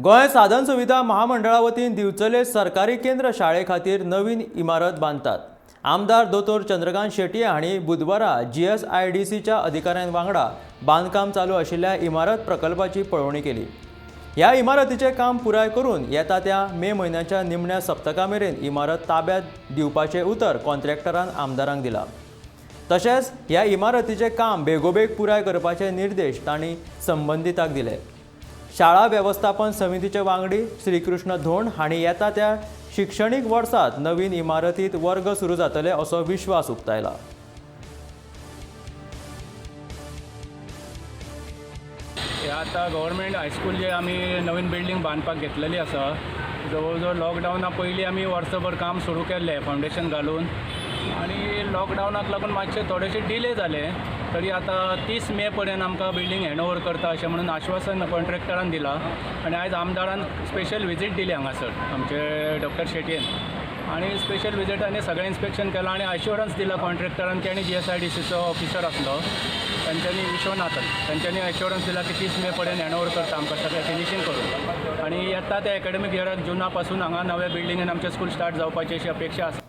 गोंय साधन सुविधा महामंडळा वतीन दिवचले सरकारी केंद्र शाळे खातीर नवीन इमारत बांदतात. आमदार दोतोर चंद्रकांत शेटये हांणी बुधवारा जीएसआयडीसीच्या अधिकाऱ्यां वांगडा बांदकाम चालू आशिल्ल्या इमारत प्रकल्पाची पळोवणी केली. ह्या इमारतीचें काम पुराय करून येता त्या मे म्हयन्याच्या निमण्या सप्तका मेरेन इमारत ताब्यांत दिवपाचें उतर कॉन्ट्रॅक्टरान आमदारांक दिलां. तशेंच ह्या इमारतीचें काम बेगोबेग पुराय करपाचे निर्देश तांणी संबंदितांक दिले. शाळा वेवस्थापन समितीचे वांगडी श्रीकृष्ण धोंड हांणी येता त्या शिक्षणीक वर्सात नवीन इमारतीत वर्ग सुरू जातले असो विश्वास उक्तायला. हे आतां गव्हर्मेंट हायस्कूल जे आमी नवीन बिल्डींग बांदपाक घेतलेली आसा, जवळ जवळ लॉकडावना पयलीं आमी वर्सभर काम सुरू केल्लें फावंडेशन घालून आनी लॉकडावनाक लागून मातशें थोडेशें डिले जालें. तरी आतां 30 मे पर्यंत आमकां बिल्डींग हँड ओवर करता अशें म्हणून आश्वासन कॉन्ट्रॅक्टरान दिलां आनी आयज आमदारान स्पेशल विजीट दिली हांगासर आमचे डॉक्टर शेटयेन आनी स्पेशल विजीट आनी सगळें इन्स्पेक्शन केलां आनी अश्योरन्स दिला कॉन्ट्रॅक्टरान की आनी जीएसआयडीसीचो ऑफिसर आसलो तांच्यांनी, विश्वनाथन, तांच्यांनी एश्योरन्स दिला की 30 मे पर्यंत हँड ओवर करता आमकां सगळें फिनिशींग करून आनी येता त्या एकाडेमीक इयराक जुना पासून हांगा नव्या बिल्डिंगेन आमचें स्कूल स्टार्ट जावपाची अशी अपेक्षा आसा.